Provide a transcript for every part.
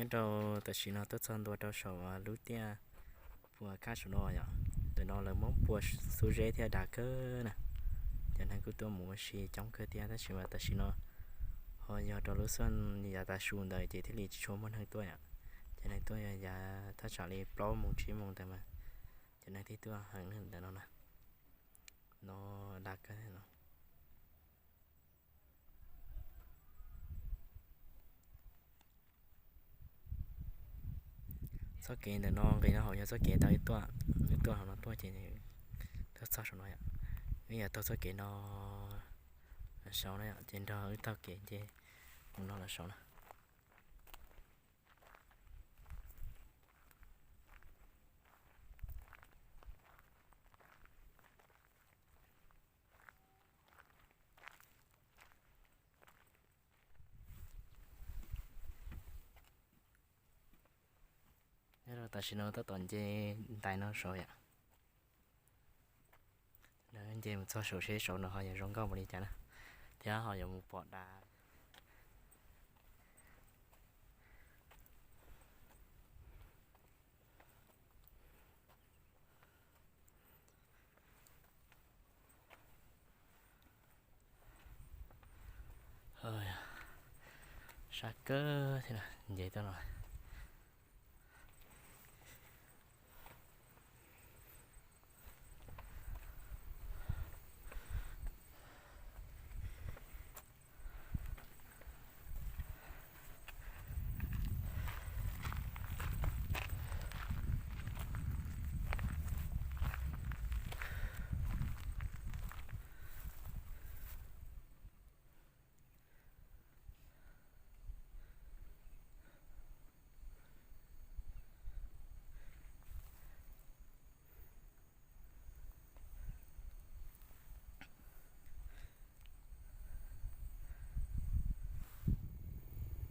Nyob rau tam sim no tuaj txog ntua rau saum lub tiaj Phu Kaj saum no yom. Ntawm no lawv muab pua xub zeb thiab dav kawg na. Cov neeg kuj tuaj mus ua si coob kawg thiab, tab sis mas tam sim no ho yog rau lub xuaj yav tav su ntawd ces thiaj li tsis tshua muaj neeg tuaj yom. Cov neeg tuaj yog yav thaj tsam li plaub moos tsib moos ntawd mas cov neeg thiaj tuaj heev ntawm no na. No dav kawg no. Txoj kev ntawm no nqis no hauv yog txoj kev tau wb tuaj, wb tuaj hauv no tuaj ces tuaj txog saum no yom. Wb yog taug txoj kev no los saud na yom, ces nrog wb taug kev ces mus no los saud na. Nyob rau tam sim no tab tom nce ntais no saud yom. Nce mus txog saum seb saud no ho yuav zoo nkauj npaum li cas na, thiab ho yuav mus pom dav. Sab kawg thiab na, nce tuaj no.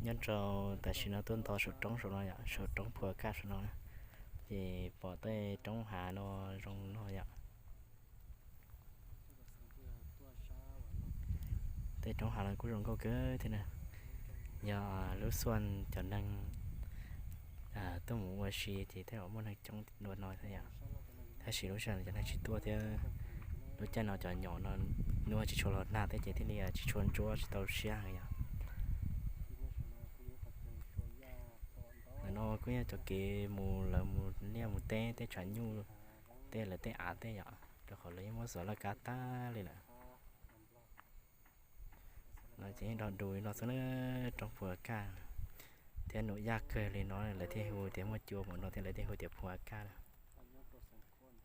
Nyob rau tam sim no tuaj nto saum roob saum no yom, saum roob Phu Kaj saum no na, ces pom tej roob hav no zoo no yom. Tej roob hav no kuj zoo nkauj kawg thiab na. Yog lub xuaj cov neeg tuaj mus ua si ces tej zaum muaj neeg coob dua no thiab yom. Tab sis lub sij hawm no cov neeg tsis tuaj thiab, lub caij no cov nyom no nws tsis tshua los nag thiab ces thiaj li tsis tshua ntsuab tsis tau siab heev yom. Ntawm no kuj yog cov kev mus lawv mus liaj mus teb tej tshav nyuj, tej lawv tej av tej yom, rau qhov lawv yeej muab xov laj kab tag li lawm. No ces yeej dog du li no xwb na, roob Phu Kaj thiab nuam yaj kawg li no lawv thiaj hu tias muaj cua mus no thiab lawv thiaj hu tias Phu Kaj na.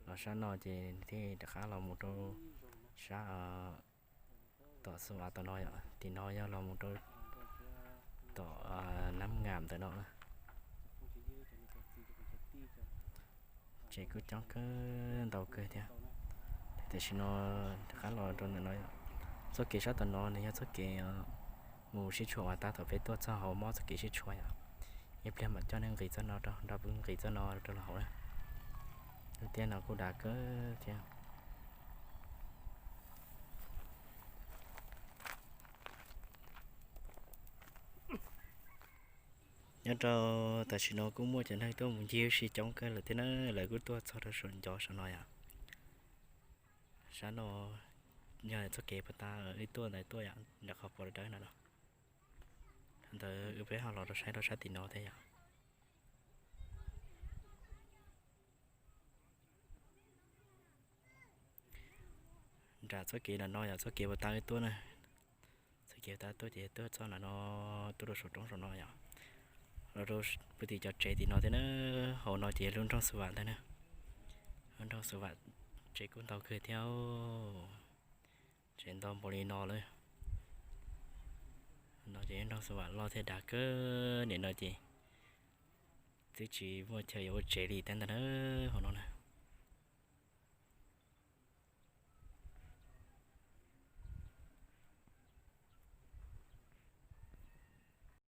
Los sab no ces thiaj rov qab los mus rau sab tom xu av tom no yom, tim no yog los mus rau tom Nab Ngam ntawm no na. Tsev kuj coob kawg ntau kawg thiab. Tam sim no rov qab los rau ntawm no yom. Txoj kev sab tom no nws yog txoj kev mus sib tshuam uas tab tom peb tuaj txog hauv mob txoj kev sib tshuam yom. Ib pliag mam coj nej nqis txoj no rau, nrog peb nqis txoj no rau hauv na. Lub tiaj no kuj dav kawg thiab. Nyob rau tam sim no kuj muaj cov neeg tuaj mus ncig ua si coob kawg lawm thiab na, lawv kuj tuaj txog rau saum ncov saum no yom. Sab no yog txoj kev puag ta wb tuaj ntawd tuaj yom, nram qhov pom dawb no no. Ntawd wb peb ho los rau saib rau sab tim no thiab yom. Nram txoj kev ntawm no yog txoj kev puag ta wb tuaj na. Txoj kev puag ta tuaj ces tuaj txoj ntawm no, tuaj rau saum roob saum no yom. Los rau puag tim cov tsev tim no thiab na, hauv no ces lub nroog Xu Vam ntag na. Lub nroog Xu Vam tsev kuj ntau kawg thiab, tsev ntau npaum li no lawm. No ces lub nroog Xu Vam loj thiab dav kawg, nim no ces twb tsis muaj chaw yuav ua tsev li thiab ntag na, hauv no na.